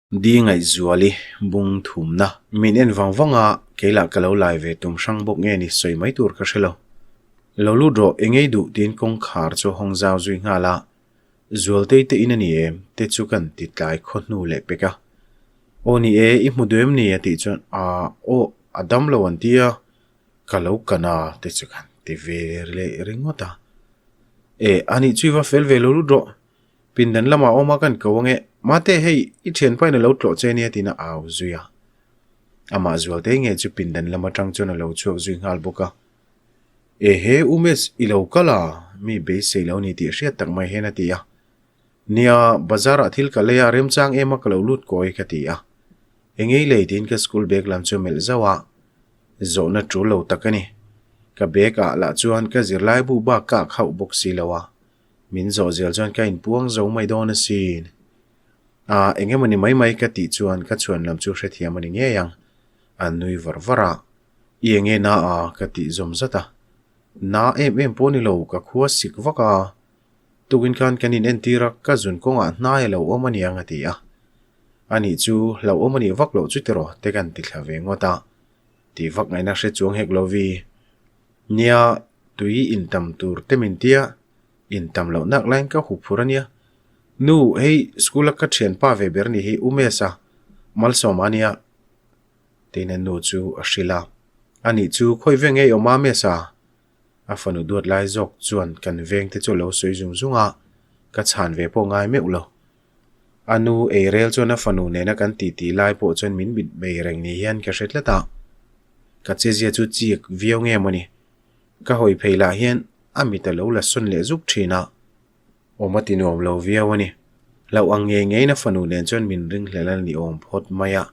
Di Ngaihzuali bung thumna. Min en vang vang a, kei lah ka lo lai ve tum hrang bawk nge ni sawi mai tur ka hre lo. Lo lut rawh, eng ei duh tiin kawngkhar chu a hawng zau zui nghal a, Zualtei te in a ni em? te chu kan ti tlai khaw hnu leh pek a. Aw ni e, i hmu duh em ni? a tih chuan Aa aw, a dam lo an ti a, ka lo kan a te chu kan ti ve leh ringawt a. E, anih chu i va fel ve lo lut rawh. Pindan lamah awm a kan ko ange, Mate hei i thianpa in a lo tlawh che ania tiin a au zui a. Amah Zualte nge chu pindan lam atang chuan a lo chhuak zui nghal bawk a. Ehe Umesh i lo kal a, mi beisei lo ni tih hriat tak mai hian a ti a. Nia, bazar ah thil ka lei a, remchang em a ka lo lut kawi ka ti a. Engei lei tiin ka school bag lam chu melh zauh a, zawhna tul lo tak a ni. Ka bag ah lah chuan ka zirlai bu bak ka ak hauh bawk si lo a. Min zawh zel chuan ka inpuang zo mai dawn asin. A, eng emaw ni mai mai ka tih chuan ka chhuan lam chu hrethiam a ni ngei ang. A nui var var a, I enge na a? ka tih zawm zat a. Na em em pawh ni lo, ka khua sik vak a. Tukin khan kan in entir a, ka zun kawngah hnai a lo awm a niang a ti a. Anih chu hlauhawm a nih vak loh chu tiraw te kan ti thla ve ngawt a. Tih vak ngaihna hre chuang hek lo vi. Nia, tui intam tur te min tia, intam loh nak laiin ka hup phur a nia. Nu, hei school a ka thianpa ve ber ni hi Umesh a, Malsawma a nia. Tiin a nu chu a hrilh a. Anih chu khawi ve ngei awm a Umesh a? A fanu duat lai zawk chuan kan veng te chu a lo sawi zung zung a, ka chhan ve pawh ngai meuh lo. A nu ei rel chuan a fanu nena kan titi lai pawh chuan min mit bei reng ni hian ka hre tlat a. Ka chezia chu chik viau nge mawni. Ka hawi phei lah hian a mit a lo la sawn leh zuk thin a. Awm a ti nuam lo viau a ni. Hlauh ang ngei ngeiin a fanu nen chuan min ringhlel a ni awm phawt mai a.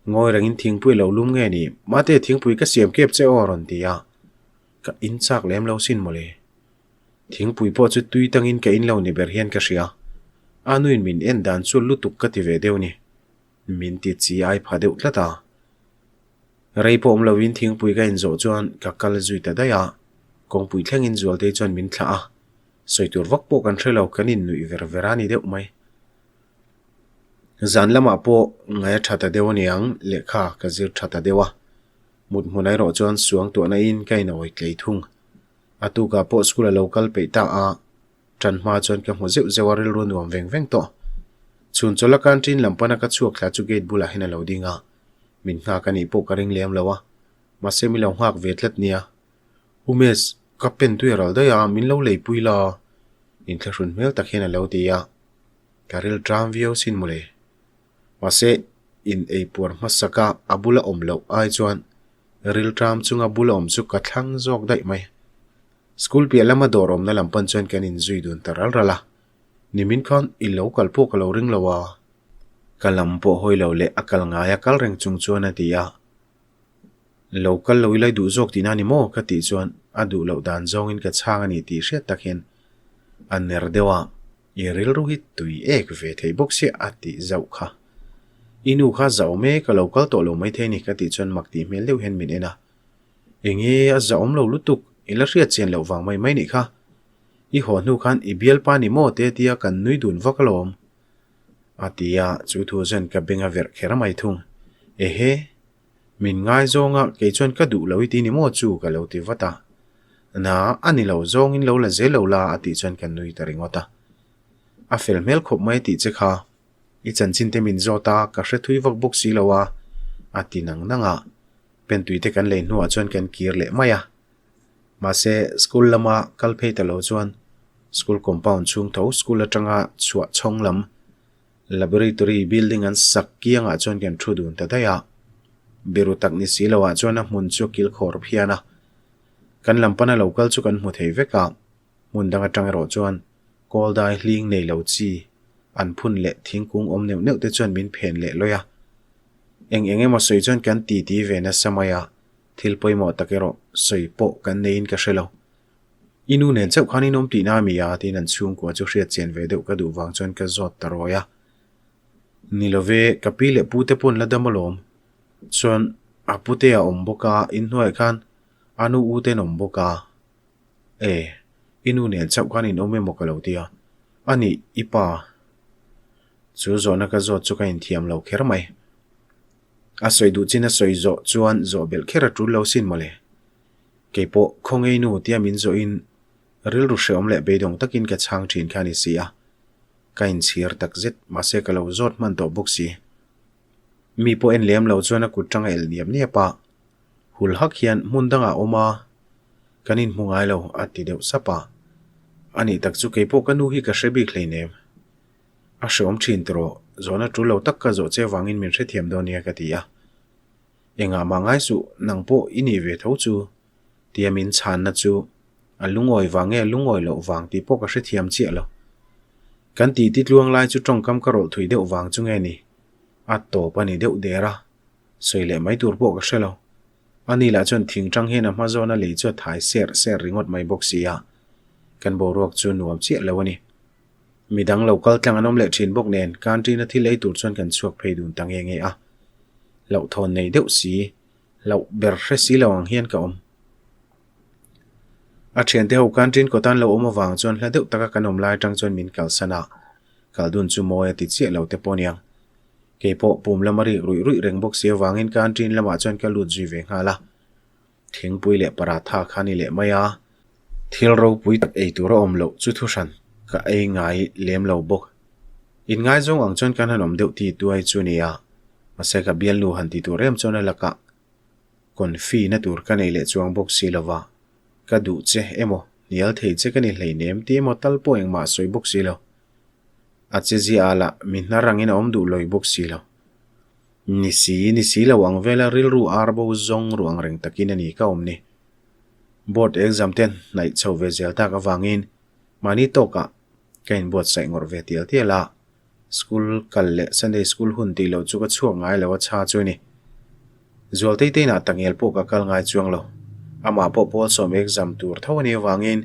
Ngawi rengin thingpui a lo lum nge ni? Mate, thingpui ka siam kep che aw a rawn ti a. Ka in chak lem lo sin mawle. Thingpui pawh chu tui tangin ka in lo ni ber hian ka hria. A nuin min en dan chu lutuk ka ti ve deuh ni. Min ti chi ai pha deuh tlat a. Rei pawh awm lovin thingpui ka inzawh chuan ka kal zui ta daih a. Kawngpui thlengin Zualtei chuan min thlah a. Sawi tur vak pawh kan hre lo, kan innuih ver ver a ni deuh mai. Zan lamah pawh ngai a tha ta deuh aniang, lehkha ka zir tha ta deuh a. Mut hmun erawh chuan suangtuahna in ka inawi tlei thung. A tukah pawh school a lo kal peih ta a, ṭan hma chuan ka hmu zeuh zeuh a rilru nuam veng veng tawh. Chhun chawlh a canteen lam pana ka chhuak thla chu gate bulah hian a lo ding a, min nghak a nih pawh ka ring lem lo a, mahse min lo nghak ve tlat nia. Umesh, ka pen tui a ral daih a, min lo leipui la, inthlahrun hmel tak hian a lo ti a, ka ril ṭam viau sin mawle. Mahse, in ei puar hmasak a, a bula awm loh ai chuan rilṭam chunga bula awm chu ka thlang zawk daih mai. School piah lama dawr awmna lam pan chuan kan inzui dun ta ral ral a, nimin khan i lo kal pawh ka lo ring lo a. Ka lam pawh hawi lo leh a kal ngai a kal reng chung chuan a ti a. Lo kal lo ila i duh zawk tihna a ni maw? ka tih chuan a duh loh dan zawngin ka chhang a ni tih hriat tak hian a ner deuh a. I rilru hi tui ek ve thei bawk sia a tih zauh kha. I nu kha zahawm e, ka lo kal tawh lo maithei ni ka tih chuan mak tih hmel deuh hian min en a. Enge a zahawm lo lutuk, i la hriat chian loh vang mai mai nih kha. I haw hnu khan i bialpa ni maw te tia kan nui dun vak alawm. A ti a, chu thu chuan ka beng a verh kher mai thung. Ehe. Min ngaizawng a, kei chuan ka duh lo i ti ni maw chu ka lo ti vat a. Na, a ni lo, zawngin lo la zel lo la a tih chuan ka nui ta ringawt a. A fel hmel khawp mai tih che kha. I chanchin te min zawt a, ka hre thui vak bawk si lo a, a ti nang nang a. Pentui te kan lei hnuah chuan kan kir leh mai a. Mahse, school lama kal phei ta lo chuan school compound chhung tho school atanga chhuah chhawng lam Laboratory building an sak kiangah chuan kan thu dun ta daih a, biru tak ni si loah chuan a hmun chu a kil khawr phian a. Kan lam pana lo kal chu kan hmu thei vek a, hmun dang atang erawh chuan kawl dai hling nei lo chi an phun leh thingkung awm neuh neuh te chuan min phen leh lawih a. Eng eng emaw sawi chuan kan titi ve nasa mai a, thil pawimawh tak erawh sawi pawh kan neiin ka hre lo. I nu nen chauh khan in awm tihna a mi a? tiin an chhungkua chu hriat chian ve deuh ka duh vang chuan ka zawt ta rawi a. Ni lo ve, ka pi leh pu te pawn la dam alawm. Chuan a pute a awm bawk a, inhnuaiah khan a nu u ten awm bawk a. E, i nu nen chauh khan in awm emaw ka lo ti a. A nih, i pa. Chu zawhna ka zawt chu ka inthiam lo kher mai. A sawi duh chin a sawi zawh chuan zawh belh kher a tul lo sin mawle. Kei pawh khawngei nu tia min zawhin rilru hreawm leh beidawng takin ka chhang thin kha a ni si a. Ka inchhir tak zet mahse ka lo zawt hman tawh bawk si. Mi pawh en lem lo chuan a kut tang a elh niap niap a. Hul hak hian hmun dangah a awm a, kan inhmu ngai lo a ti deuh sap a. A nih tak chu kei pawh ka nu hi ka hre bik hleinem. A hreawm thin tawh, zawhna tul lo tak ka zawh che vangin min hrethiam dawn nia ka ti a. Engah mah ngai suh, nang pawh i nih ve tho chu tia min chhanna chu a lungawi vang nge lungawi loh vang tih pawh ka hrethiam chiah lo. Kan titi tluang lai chu tawngkam ka rawlh thui deuh vang chu nge ni? A tawp a ni deuh der a, sawi leh mai tur pawh ka hre lo. Ani lah chuan thing tang hian a hma zawna lei chu a thai ser ser ringawt mai bawk si a, kan boruak chu nuam chiah lo a ni. Midang lo kal tlang an awm leh thin bawk nen canteen a thil ei tur chuan kan chhuak phei dun ta nge nge a. Hlauhthawn nei deuh si, hlauh ber hre si lo ang hian ka awm. A thiante ho canteen kawt an lo awm avang chuan hla deuh taka kan awm lai atang chuan min kalsan a, kal dun chu mawi a ti chiah lo te pawh aniang. Kei pawh pum lama rik ruih ruih reng bawk si avangin canteen lamah chuan ka lut zui ve nghal a. Thingpui leh paratha kha ni leh mai a, thil ropui tak ei tur a awm loh chu thuhran ka ei ngai lem lo bawk. Inngaizawng ang chuan kan han awm deuh ti tuai chu nia, mahse ka bialnu han ti tur em chuan a lakah confi na tur ka nei leh chuang bawk si lova, ka duh che emaw hnial thei che ka ni hleinem ti emaw tal pawh engmah sawi bawk si lo. A che ziah lah mi hnar angin a awm duh lawi bawk si lo. Ni si, ni si lo ang vela rilru ar bo zawng ruh ang reng takin a ni ka awm ni. Board exam te hnaih chho ve zel tak avangin mahni tawkah ka inbuatsaih ngawrh ve tial tial a, school kal leh Sunday school hun tih loh chu ka chhuak ngai lo a chha chu a ni. Zualtei te inah takngel pawh ka kal ngai chuang lo. Amah pawh Pawlsawm exam tur tho a nih avangin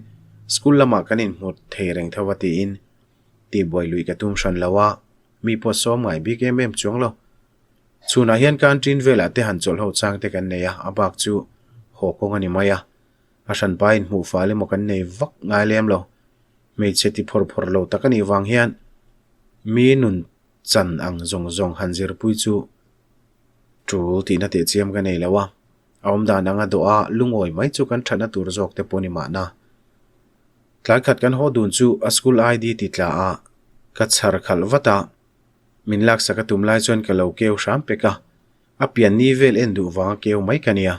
school lamah kan inhmu thei reng tho a tiin tihbuai luih ka tum hran lo a. Mi pawh sawm ngai bik em em chuang lo. Chhunah hian canteen velah te han chawlh ho chang te kan nei a, a bak chu haw kawng a ni mai a. A hran pain hmuh fal emaw kan nei vak ngai lem lo. Hmeichhe ti phawr phawr lo tak a nih vang hian mi nun chan ang zawng zawng han zirpui chu tul tihna teh chiam ka nei lo a. A awmdan anga dawh a lungawi mai chu kan thatna tur zawk te pawh ni mahna. Tlai khat kan haw dun chu a school ID ti tla a, ka chhar khalh vat a. Min laksak a tum lai chuan ka lo keu hram pek a, a pian ni vel en duh vanga keu mai ka nia.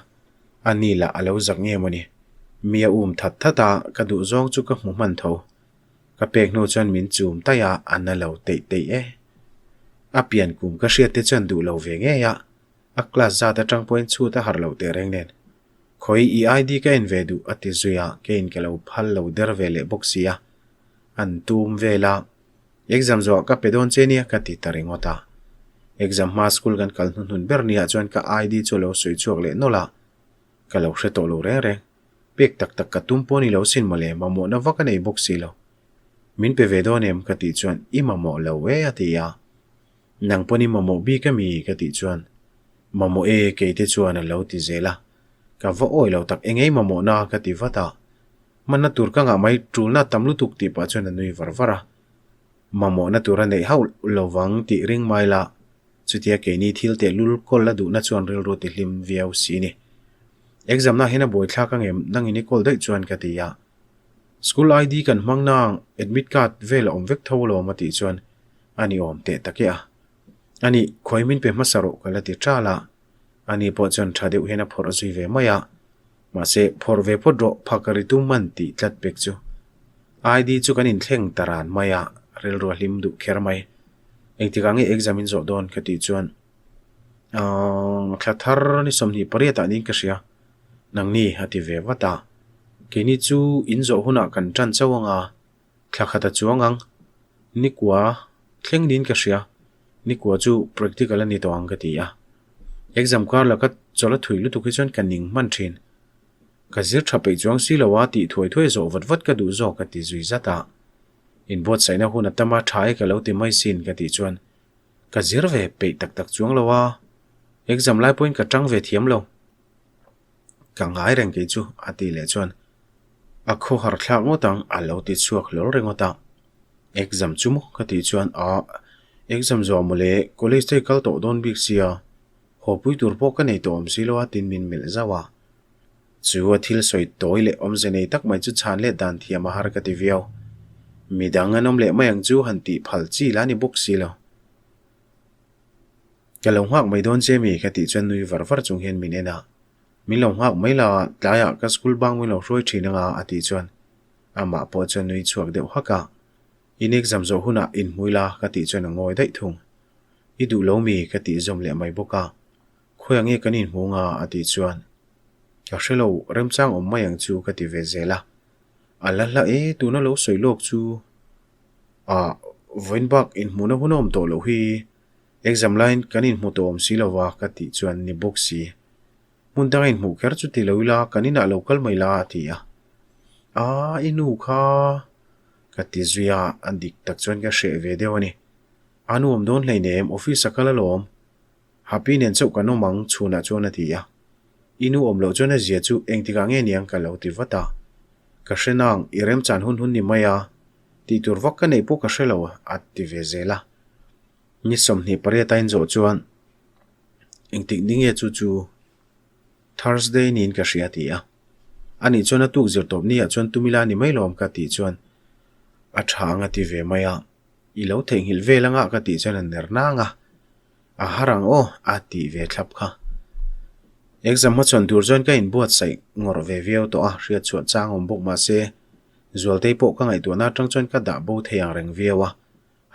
A ni lah a lo zak nge mawni. Mi a um that that a, ka duh zawng chu ka hmu hman tho. Ka pek hnu chuan min chum taih a, a na lo teih teih e. A pian kum ka hriat te chuan duh lo ve ngei a, a class zat atang pawhin chhut a harh loh tehreng nen. Khawi i ID ka en ve duh a ti zui a, keiin ka lo phal lo der ve leh bawk si a. An tum vel a, Exam zawhah ka pe dawn che nia ka ti ta ringawt a. Exam hma school kan kal hnuhnun ber niah chuan ka ID chu a lo sawi chhuak leh nawlh a, ka lo hre tawh lo reng reng. Pek tak tak ka tum pawh ni lo sin mawle, mamawhna vak a nei bawk si lo. Min pe ve dawn em ka tih chuan i mamawh lo e a ti a. Nang pawn i mamawh bik a mi? ka tih chuan, Mamawh e, kei te chuan a lo ti zel a. Ka va awi lo tak engei mamawhna ka ti vat a. Hmanna tur ka ngah mai tulna tam lutuk tih pah chuan a nui var var a. Mamawhna tur a neih hauh lo vang tih ring mai la, chutia keini thil teh lul kawl a duhna chuan rilru ti hlim viau si ni. Exam na hian a buaithlak angem nangin i kawl daih chuan ka ti a. School ID kan hmang nang admit card vel a awm vek tho alawm a tih chuan A ni awm teh tak e a. A nih, khawi min pe hmasa rawh ka la ti ṭal a. A ni pawh chuan ṭha deuh hian a phawrh zui ve mai a. Mahse, phawrh ve phawt rawh, phak a ri tum man tih tlat pek chu. ID chu kan inthleng ta ran mai a, rilru a hlim duh kher mai. Engtikah nge exam in zawh dawn ka tih chuan, Aaa, thla thar ni 28 ah niin ka hria. Nangni a ti ve vat a. Keini chu in zawh hunah kan ṭan chauh ang a. Thla khat a chuang ang. Nikua thleng niin ka hria. Nikua chu practical a ni tawh ang ka ti a. Exam kar laka chawlh a thui lutuk hi chuan ka ning hman thin. Ka zir tha peih chuang si lo a tih thuai thuai zawh vat vat ka duh zawk ka ti zui zat a. Inbuatsaihna hun a tam a tha e ka lo ti mai sin ka tih chuan ka zir ve peih tak tak chuang lo a. Exam lai pawhin ka tang ve thiam lo. Ka ngai reng kei chu a tih leh chuan a khawhar thlak ngawt ang a lo ti chhuak hlawl ringawt a. Exam chu maw ka tih chuan a. Exam zawh mawle, college te kal tawh dawn bik sia, haw pui tur pawh ka nei tawh awm si lo a tin min melh zauh a. Chu a thil sawi tawi leh awmze nei tak mai chu chhan let dan thiam a har ka ti viau. Midang an awm leh mai ang chu han tih phal chi la ni bawk si lo. Ka lo nghak mai dawn che mi ka tih chuan nui var var chung hian min en a. Min lo nghak mai la, tlaiah ka school bang min lo hruai thin anga a tih chuan amah pawh chuan nui chhuak deuh hak a. In exam zawh hunah inhmui la ka tih chuan a ngawi daih thung. I duh lo mi ka tih zawm leh mai bawk a. Khawiah nge kan inhmu nga a tih chuan ka hre lo, remchang awm mai ang chu ka ti ve zel a. A la hla e, tuna lo sawi lawk chu ah vawiin bak inhmuhna hun a awm tawh loh hi exam laiin kan inhmu tawh awm si lova ka tih chuan ni bawk si. Hmun danga inhmuh kher chu ti lo ila kan inah lo kal mai la a ti a. Aa i nu kha ka ti zui a, a dik tak chuan ka hreh ve deuh a ni. A nu awm dawn hleinem office a kal alawm. Happy nen chauh kan awm ang chhunah chuan a ti a. I nu awm loh chuan a zia chu engtikah nge niang ka lo ti vat a. Ka hre nang, i remchan hun hun ni mai a, tih tur vak ka neih pawh ka hre lo a ti ve zel a. Ni 28 a inzawh chuan engtik ni nge chu chu Thursday niin ka hria a ti a. Anih chuan a tuk zir tawp ni ah chuan tumila ni mai lawm ka tih chuan a tha ang a ti ve mai a. I lo theihnghilh vel anga ka tih chuan a ner nang a, a har ang aw a tih ve thlap kha. Exam hmachhawn tur chuan ka inbuatsaih ngawrh ve viau tawh a, hriatchhuah chang awm bawk mah se Zualtei pawh ka ngaihtuahna atang chuan ka dah bo thei ang reng viau a,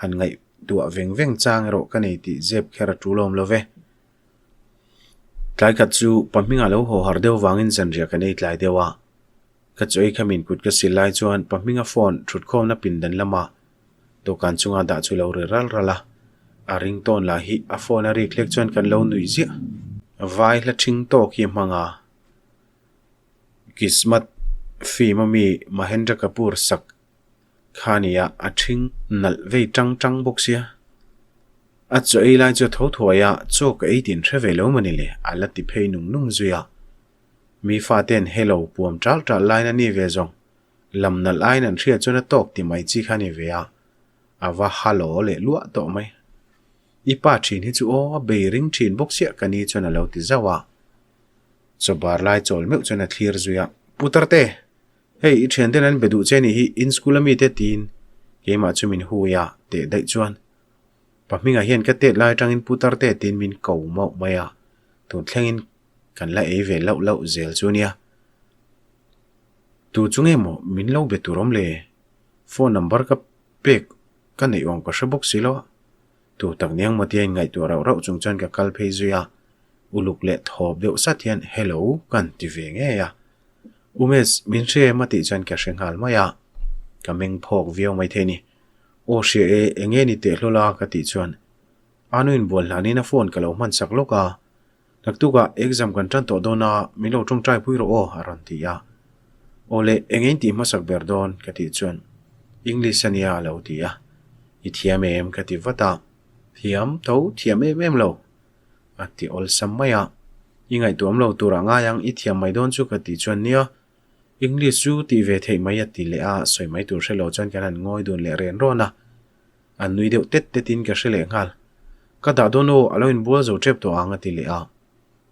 han ngaihtuah veng veng chang erawh ka nei tih zep kher a tul awm lo ve. Tlai khat chu Pahmingah lo haw har deuh vangin zanriah kan ei tlai deuh a, Ka chaw ei khamin kut ka sil lai chuan pa hminga phone thutkhawmna pindan lama dawhkan chunga dah chu lo ri ral ral a. A ring tawn lah hi a phone a rik hlek chuan kan lo nuih ziah. Vai hla thing tawk hi a hmang a. Kismat film a mi Mahendra Kapoor sak kha nia a thing nalh vei tang tang bawk sia. A chaw ei lai chu a tho thuai a, chaw ka ei tin hre ve lo mawni le a la ti phei nung nung zui a. Mi faten hello puam ṭal ṭal laiin a ni ve zawng. Lam nalh aiin an hriat chuan a tawk ti mai chi kha a ni ve a, a va halo leh luah tawh mai. I pa ṭhin hi chu aw a bei ring ṭhin bawk chiah ka ni chuan a lo ti zauh a. Chaw bar lai chawl meuh chuan a thlir zui a, Putarte! Hei i ṭhianten an be duh che nih hi in school a mite tiin keimah chu min hui a teh daih chuan pa hmingah hian ka tet lai aṭangin Putarte tiin min ko mauh mai a, tun thlengin Kan la ei ve lauh lauh zel chu nia. Tu chu nge maw min lo be tur awm le? Phone number ka pek ka neih awm ka hre bawk si lo a. Tu tak niang maw tia inngaihtuah rauh rauh chung chuan ka kal phei zui a. Uluk leh thawp deuh sat hian hello kan ti ve ngei a. Umesh min hre em a tih chuan ka hre nghal mai a. Ka meng phawk viau mai thei ni. Aw hria e, enge ni teh hlawl a ka tih chuan a nu inbual hlanin a phone ka lo hman sak lawk a. Naktukah exam kan tan tawh dawn a, min lo tawngtai pui rawh aw a rawn ti a. Aw le, eng in tih hmasak ber dawn? ka tih chuan English a nia a lo ti a. I thiam em? ka ti vat a. Thiam tho, thiam em em lo a ti awlsam mai a. I ngaihtuam lo turah ngai ang, i thiam mai dawn chu ka tih chuan nia, English chu tih ve theih mai a ti leh a, sawi mai tur hre lo chuan kan han ngawi dun leh ren rawn a. An nui deuh tet tet in ka hre leh nghal. Ka dah dawn aw, a lo inbual zo tep tawh ang a ti leh a.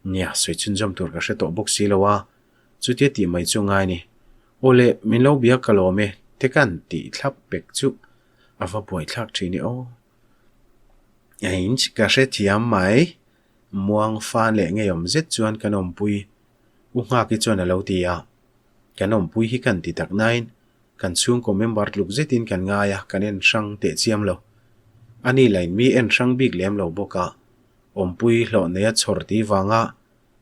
Nia, sawi chhunzawm tur ka hre tawh bawk si lo a, chutia tih mai chu ngai ni. Aw le, min lo biak ka lawm e, te kan tih thlap pek chu a va buaithlak thin e aw. Einch, ka hrethiam mai. Muang fan leh ngeiawm zet chuan kan awmpui U Nghaki chuan a lo ti a. Kan awmpui hi kan ti tak nain Kan chhungkaw member tluk zetin kan ngai a, kan en hrang teh chiam lo. A ni lain mi en hrang bik lem lo bawk a, awmpui hlawh neia chhawr ti vanga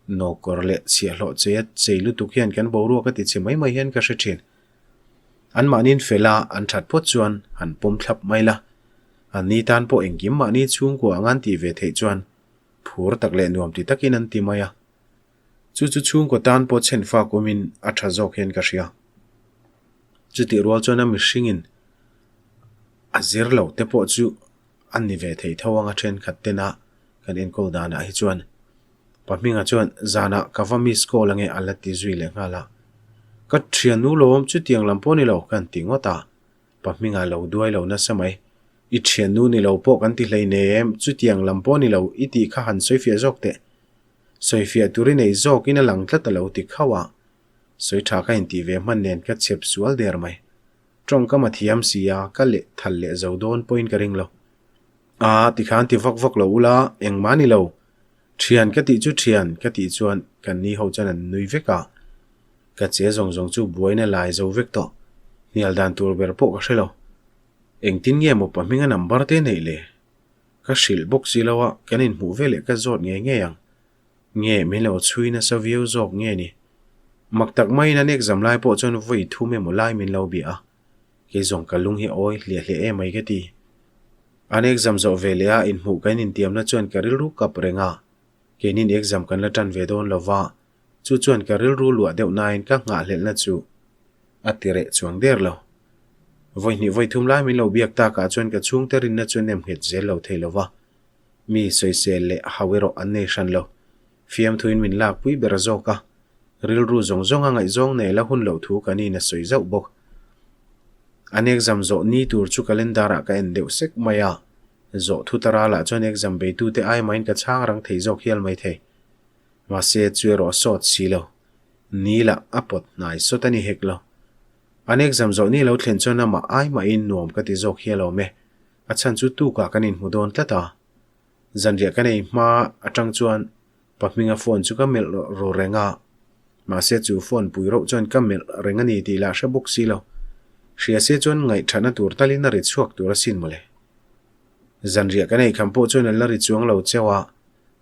nawkawr leh chhiahhlawh cheia chei lutuk hian kan boruak a ti chhe mai mai hian ka hre thin. Anmahniin fel a, an that phawt chuan han pawm thlap mai la. Anni tan pawh engkim mahni chhungkua anga an tih ve theih chuan phur tak leh nuam ti takin an ti mai a. Chu chu chhungkaw tan pawh chhen fak awmin a tha zawk hian ka hria. Chutih rual chuan a mihringin a zir lo te pawh chu a ni ve thei tho ang a thenkhat tena kan enkawl danah hi chuan. Pa hmingah chuan zanah ka va miss call ange a la ti zui leh nghal a. Ka thiannu lawm chutiang lam pawh ni lo kan ti ngawt a. Pa hmingah lo duai lo nasa mai. I thiannu ni lo pawh kan ti hleinem, chutiang lam pawh ni lo i tih kha han sawifiah zawk teh. Sawifiah tur i nei zawkin a lang tlat a lo ti khauh a. Sawi tha ka intih ve hman nen ka chep sual der mai. Tawngkam a thiam si a, ka leh thal leh zo dawn pawhin ka ring lo. A, tikhan ti vak vak lo ula, engmah ni lo. Thian ka tih chu thian ka tih chuan kan ni ho chuan an nui vek a. Ka che zawng zawng chu buaina lai zo vek tawh. Hnial dan tur ber pawh ka hre lo. Engtin nge maw pa hminga number te neih le? Ka hrilh bawk si lo a, kan inhmuh veleh ka zawt ngei ngei ang. Nge min lo chhui nasa viau zawk nge ni? Mak tak maiin an exam lai pawh chuan vawi thum emaw lai min lo bia a. Kei zawng ka lung hi a awi hliah hliah em mai ka ti. An exam zawh ve leh a inhmuh kan intiamna chuan ka rilru kap reng a. Keinin exam kan la tan ve dawn lo va, chu chuan ka rilru luah deuh nain ka nghahhlelhna chu a ti reh chuang der lo. Vawi hnih vawi thum lai min lo biak takah chuan ka chhungte rinna chu nem nghet zel lo thei lo va. Mi sawisel leh hau erawh an nei hran lo. Fiamthuin min lakpui ber zawk a, rilru zawng zawnga ngaihzawng nei la hun loh thu kan in a sawi zauh bawk. An exam zawh ni tur chu calendar ah ka en deuh sek mai a, zawh thu ta ralah chuan exam beitute ai mahin ka chhang rang thei zawk hial mai thei. Mahse chu erawh a sawt si lo. Ni lah a pawt hnai sawt a ni hek lo. An exam zawh ni lo thlen chuan amah ai mahin nuam ka ti zawk hial awm e. A chhan chu tukah kan inhmu dawn tlat a. Zanriah ka nei hma atang chuan pa hminga phone chu ka melh ru reng a, mahse chu phone pui reuh chuan ka melh reng a ni tih lah hre bawk si lo. Hria se chuan ngaihthatna tur talin a ri chhuak tur asin mawle. Zanriah ka nei kham pawh chuan an la ri chuang lo cheu a,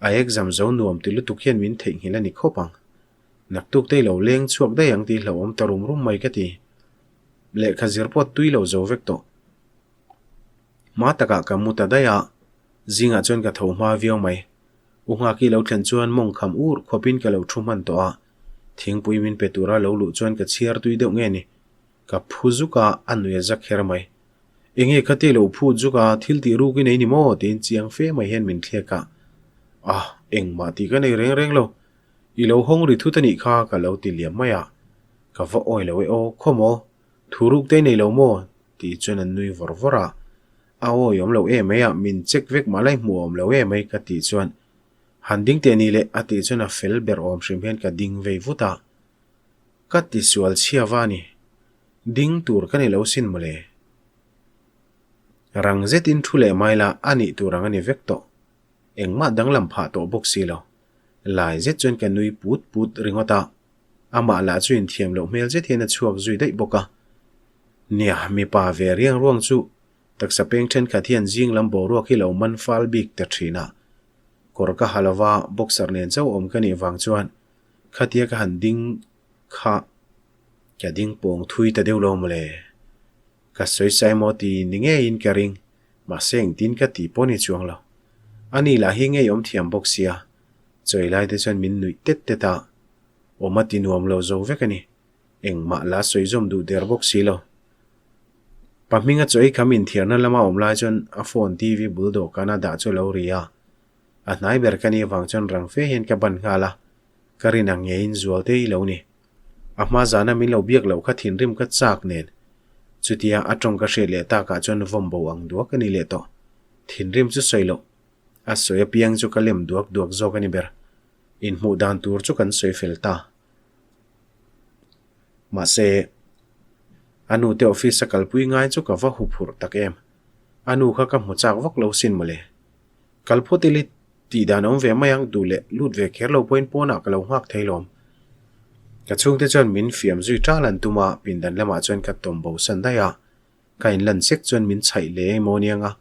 a exam zo nuam ti lutuk hian min theihnghilh a ni khawp ang. Naktuk te i lo leng chhuak daih ang tih hlauhawm ta rum rum mai ka ti. Lehkha zir pawh tui lo zo vek tawh. Hma takah ka mu ta daih a, zingah chuan ka tho hma viau mai. U Nghaki lo thlen chuan mawng kham ur khawpin ka lo thu hman tawh a, thingpui min pe tura lo luh chuan ka chhiar tui deuh nge ni. Ka phu zuk a, a nui a za kher mai. Enge khate lo phut zuk a, thil tih ruk i nei ni maw? tiin chiang fe mai hian min thlek a. Ah, engmah tih ka nei reng reng lo. I lo hawng ri thut a nih kha ka lo ti liam mai a. Ka va awi lo e aw, khaw maw? Thu ruk te nei lo maw? Tih chuan an nui vawr vawr a. A awi awm lo em mai a, min check vek mah lai hmuh awm lo em mai ka tih chuan han ding teh ni le a tih chuan a fel ber awm hrim hian ka ding vei vut a. Ka ti sual chhia va ni. Ding tur ka ni lo sin mawle. Rang zetin thu leh mai la a nih tur ang a ni vek tawh. Engmah danglam phah tawh bawk si lo. Lai zet chuan ka nui put put ringawt a. Amah lah chu inthiam loh hmel zet hian a chhuak zui daih bawk a. Nia, mipa ve riang ruang chu taksa peng thenkhat hian zing lam boruak hi lo man fal bik ta thin a. Kawr ka ha lova boxer nen chauh awm ka nih vang chuan khatia ka han ding kha ka ding pawng thui ta deuh lo mawle. Ka sawi sai maw ti ni ngeiin ka ring, mahse engtin ka tih pawh ni chuang lo. Ani lah hi ngeiawm thiam bawk sia, chawi lai te chuan min nuih tet tet a. Awm a ti nuam lo zo vek a ni. Engmah la sawi zawm duh der bawk si lo. Pa hminga chaw ei kham inthiarna lama awm lai chuan a phone TV bul dawhkana dah chu a lo ri a. A hnai ber ka nih avang chuan rang fe hian ka ban nghal a, ka rin ang ngeiin Zualte i lo ni. A hma zana min lo biak loh kha thinrim ka chak nen. Chutia a tawng ka hriat leh takah chuan vawm bo ang duak a ni leh tawh. Thinrim chu sawi loh. A sawi apiang chu ka lem duak duak zawk a ni ber. Inhmuh dan tur chu kan sawi fel ta. Mahse, a nu te office a kalpui ngai chu ka va hu phurh tak em. A nu kha ka hmu chak vak lo sin mawle. Kal phawt ila tih dan awm ve mai ang duh leh lut ve kher lo pawhin pawnah ka lo nghak thei lawm. Ka chhungte chuan min fiam zui tal an tum a, pindan lamah chuan ka tawm bo san daih a. Ka inlan sek chuan min chhaih leh emaw aniang a.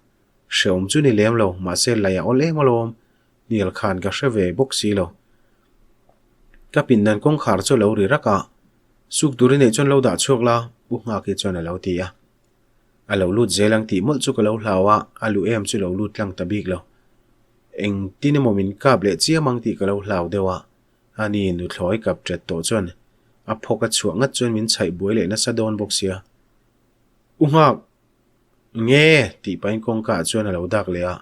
Hreawm chu ni lem lo, mahse lei a awl em alawm. Hnial khan ka hre ve bawk si lo. Ka pindan kawngkhar chu a lo ri rak a, Suk tur i neih chuan lo dah chhuak la, U Nghaki chuan a lo ti a. A lo lut zel ang tih mawlh chu ka lo hlau a, a luh em chu lo lut tlang ta bik lo. Engtin emaw min kap leh chiam ang tih ka lo hlau deuh a, ani nuthlawi kap ṭet tawh chuan a phawk a chhuah ngat chuan min chhaih buai leh nasa dawn bawk sia. U Nghak! Nge? tih pahin kawngka ah chuan a lo dak leh a.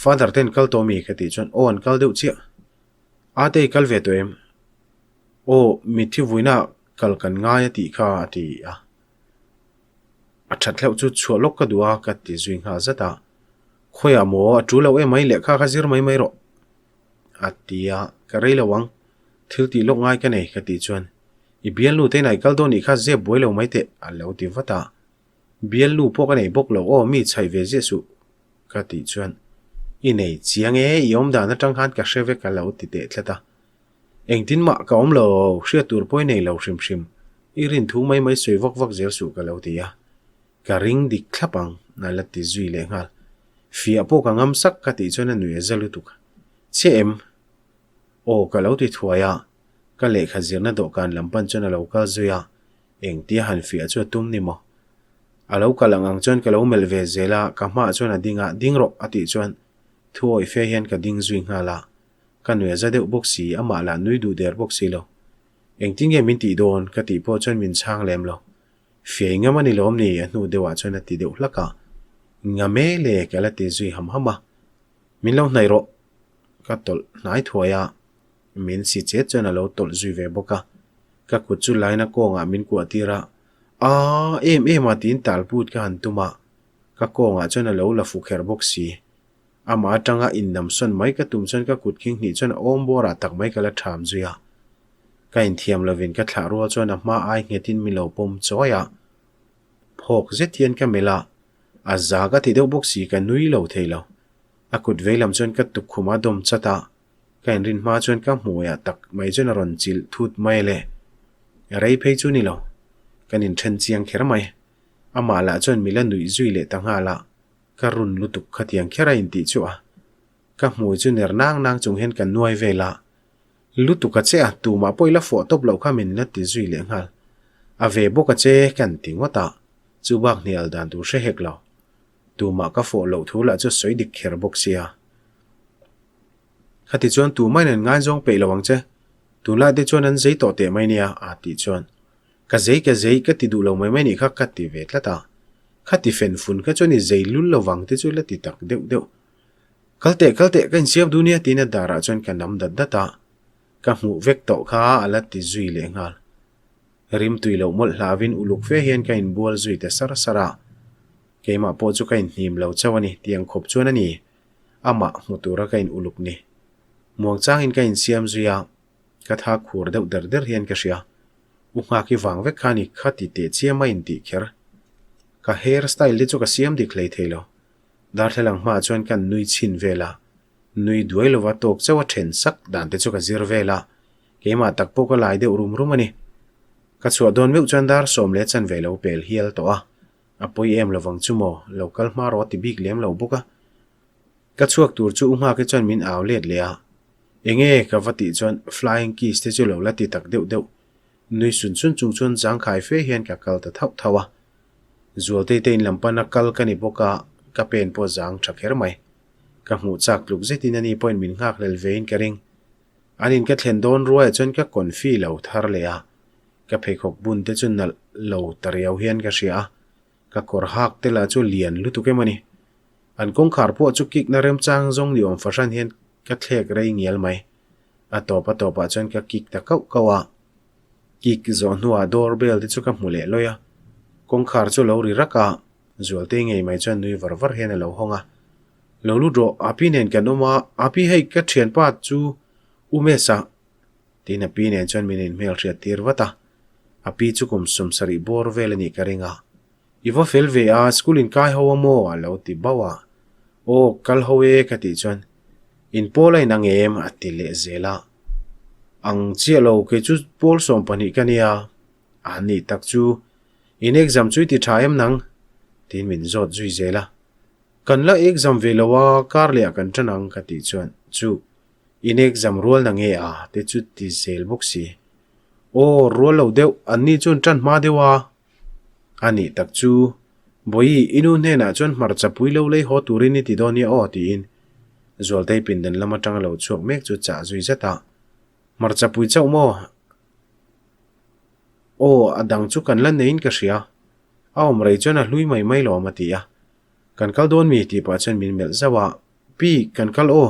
Father te an kal tawh mi? ka tih chuan aw an kal deuh chiah. Ate i kal ve tawh em? Aw, mitthi vuina ah kal kan ngai a tih kha a ti a. A that hlauh chu chhuah lawk ka duh a ka ti zui nghal zat a. Khawiah maw a tul lo em mai lehkha kha zir mai mai rawh a ti a, ka rei lo ang. Thil tih lawk ngai ka nei ka tih chuan i bialnu te inah i kal dawn nih kha zep buai lo mai teh a lo ti vat a. Bialnu pawh ka nei bawk lo aw mi chhaih ve ziah suh ka tih chuan i nei chiang e i awm dan atang khan ka hre vek a lo ti teh tlat a. Engtin mah ka awm lo hriat tur pawh i nei lo hrim hrim i rin thu mai mai sawi vak vak zel suh ka lo ti a. Ka ring dik thlap ang a la ti zui leh nghal. Fiah pawh ka ngam sak ka tih chuan a nui a za lutuk. Che em? Aw ka lo ti thuai a, ka lehkha zirna dawhkan lam pan chuan a lo kal zui a, engtia han fiah chu a tum ni maw? A lo kal ang ang chuan ka lo melh ve zel a, ka hmaah chuan a ding a, ding rawh a tih chuan thu awih fe hian ka ding zui nghal a, ka nui a za deuh bawk si, amah lah nui duh der bawk si lo. Engtin nge min tih dawn? ka tih pawh chuan min chhang lem lo. Fiah i ngam a ni lawm ni? a hnu deuhah chuan a ti deuh hlak a, Ngam e le ka la ti zui ham ham a, Min lo hnaih rawh. Ka tawlh hnai thuai a, min si chet chuan a lo tawlh zui ve bawk a. Ka kut chu laina kawngah min kuah tir a, Aa, em em a tiin tal put ka han tum a, ka kawngah chuan a lo la fu kher bawk si. Amah atanga innamsawn mai ka tum chuan ka kut khing hnih chuan a awm bawrah tak mai ka la ṭham zui a. Ka inthiam lovin ka thlah rual chuan a hma ai nghetin min lo pawm chawi a. Phawk zet hian ka melh a, a za ka ti deuh bawk si ka nui lo thei lo. A kut vei lam chuan ka tukkhum a dawm chat a, ka inrin hma chuan ka hmuiah tak mai chuan a rawn chilh thut mai le. Rei phei chu ni lo, kan inthen chiang kher mai. Amah lah chuan mi la nuih zui leh ta nghal a, ka run lutuk khatiang kher a intih chu a. Ka hmui chu ner nang nang chung hian ka nuai vel a, lutuk a che a, tumah pawh i la fawh tawp loh kha min la ti zui leh nghal. A ve bawk a che kan ti ngawt a, chu bak hnial dan tur hre hek lo. Tumah ka fawh loh thu lah chu sawi dik kher bawk sia. Khati chuan tumah in an ngaizawng peih lo ang che. Tunlai te chuan an zei tawh teh mai nia a tih chuan ka zei ka zei ka ti duh lo mai mai nih kha ka ti ve tlat a. Khati fen fun kha chuan i zei lul lo vang te chu la ti tak deuh deuh. Kal teh kal teh ka insiam duh nia tiin a darah chuan ka nam dat dat a. Ka hmuh vek tawh kha a la ti zui leh nghal. Rim tui loh mawlh hlauin uluk fe hian ka inbual zui ta sar sar a. Keimah pawh chu ka inhnim lo chauh a ni tiang khawp chuan a ni. Amah hmu tura ka in uluk ni. Muang changin ka insiam zui a, ka tha khur deuh der der hian ka hria. U nghak i vang vek kha ni kha ti teh chiam a intih kher. Ka hair style te chu ka siam dik hlei thei lo. Darthlalang hmaah chuan kan nui chhin vel a, nui duai lova tawk chauh a then sak dan te chu ka zir vel a, keimah tak pawh ka lai deuh rum rum a ni. Ka chhuah dawn meuh chuan dar sawm leh chanve lo pel hial tawh a, A pawi em lovang chu maw, lo kal hma rawh a ti bik lem lo bawk a. Ka chhuak tur chu u nghak hi chuan min au let leh a. Enge ka va tih chuan flying kiss te chu lo la ti tak deuh deuh. Nui sun sun chung chuan zangkhai fe hian ka kal ta thauh thauh a. Zualtei te in lam pana kal ka ni bawk a, ka pen pawh zang tha kher mai. Ka hmuh chak tluk zetin ani pawhin min nghak hlel vein ka ring. An in ka thlen dawn ruaiah chuan ka confi lo thar leh a. Ka pheikhawk bun te chu nalh lo ta riau hian ka hria a, ka kawr hak te lah chu lian lutuk em a ni. An kawngkhar pawh chu kik na remchang zawng ni awm fahran hian ka thlek rei ngial mai. A tawp a tawpah chuan ka kik ta kauh kauh a. Kik zawh hnuah door bell te chu ka hmu leh lawi a. Kawngkhar chu lo ri rak a, Zualtei ngei mai chuan nui var var hian a lo hawng a. Lo lut rawh, Api nen kan awm a, Api hei ka thianpa chu U Mesa Tiin a pi nen chuan min inhmel hriat tir vat a, a pi chu kum 70 bawr vel a nih ka ring a. I va fel ve a, school in kai ho a maw? a lo ti bauh a. Aw, kal ho e ka tih chuan in pawl a inang em? a ti leh zel a. Ang chiah lo, kei chu pawl 12 ka nia. A nih tak chu, in exam chu i ti tha em nang? tiin min zawt zui zel a. Kan la exam ve lo a, kar leh ah kan tan ang ka tih chuan chu In exam rual na nge a te chu ti zel bawk si. Aw, rual lo deuh, an ni chuan tan hma deuh a. A nih tak chu, Bawihi, i nu hnenah chuan hmarcha pui lo lei haw turin i ti dawn nia aw tiin Zualtei pindan lam atanga lo chhuak mek chu chah zui zat a. Hmarcha pui chauh maw? Aw, a dang chu kan la neiin ka hria. A awm rei chuan a hlui mai mai lawm a ti a. Kan kal dawn mi tih pah chuan min melh zauh a. Pi, kan kal aw.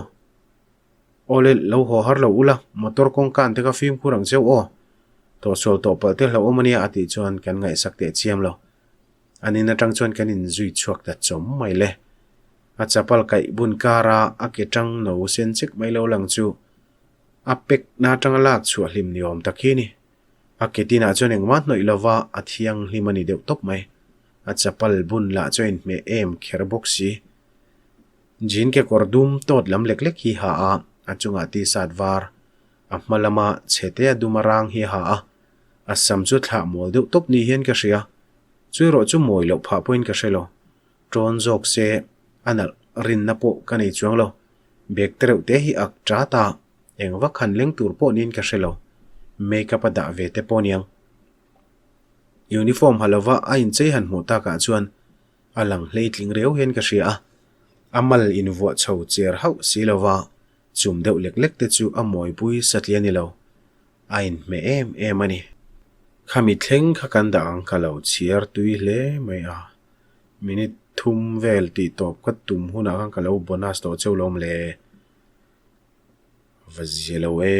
Aw le, lo haw har lo ula, motor kawngka an te kha fimkhur ang cheu aw. Tawhsual tawh palh te hlauhawm a nia a tih chuan kan ngaihsak teh chiam lo. An in atang chuan kan inzui chhuak ta chawm mai le. A chapal kaih bun kara a ke tang no sen chek mai lo lang chu a pek na atanga lak chhuah hlim ni awm tak hi a ni. A ke tinah chuan engmah hnawih lova a thianghlim a ni deuh tawp mai. A chapal bun lah chu a inhmeh em kher bawk si. Jean kekawr dum tawt lam lek lek hi ha a, a chungah t-shirt var a hma lama chhe te a dum a rang hi a ha a, a sam chu thlah mual deuh tawp ni hian ka hria. Chu erawh chu mawi loh phah pawhin ka hre lo. Tawn zawk se a nalh rinna pawh ka nei chuang lo. Bag te reuh te hi ak tat a, eng vak han leng tur pawh niin ka hre lo. Make up a dah ve te pawh aniang. Uniform ha lova a inchei han hmuh takah chuan a lang hleitling riau hian ka hria a, a mal invuah chho cher hauh si lova chum deuh lek lek te chu a mawipui satliah a ni lo. A inhmeh em em a ni. Khami thleng kha kan dah ang ka lo chhiar tui hle mai a. Minute thum vel tih tawp ka tum hunah khan ka lo bonus tawh cheu lawm le. Va zia lo e.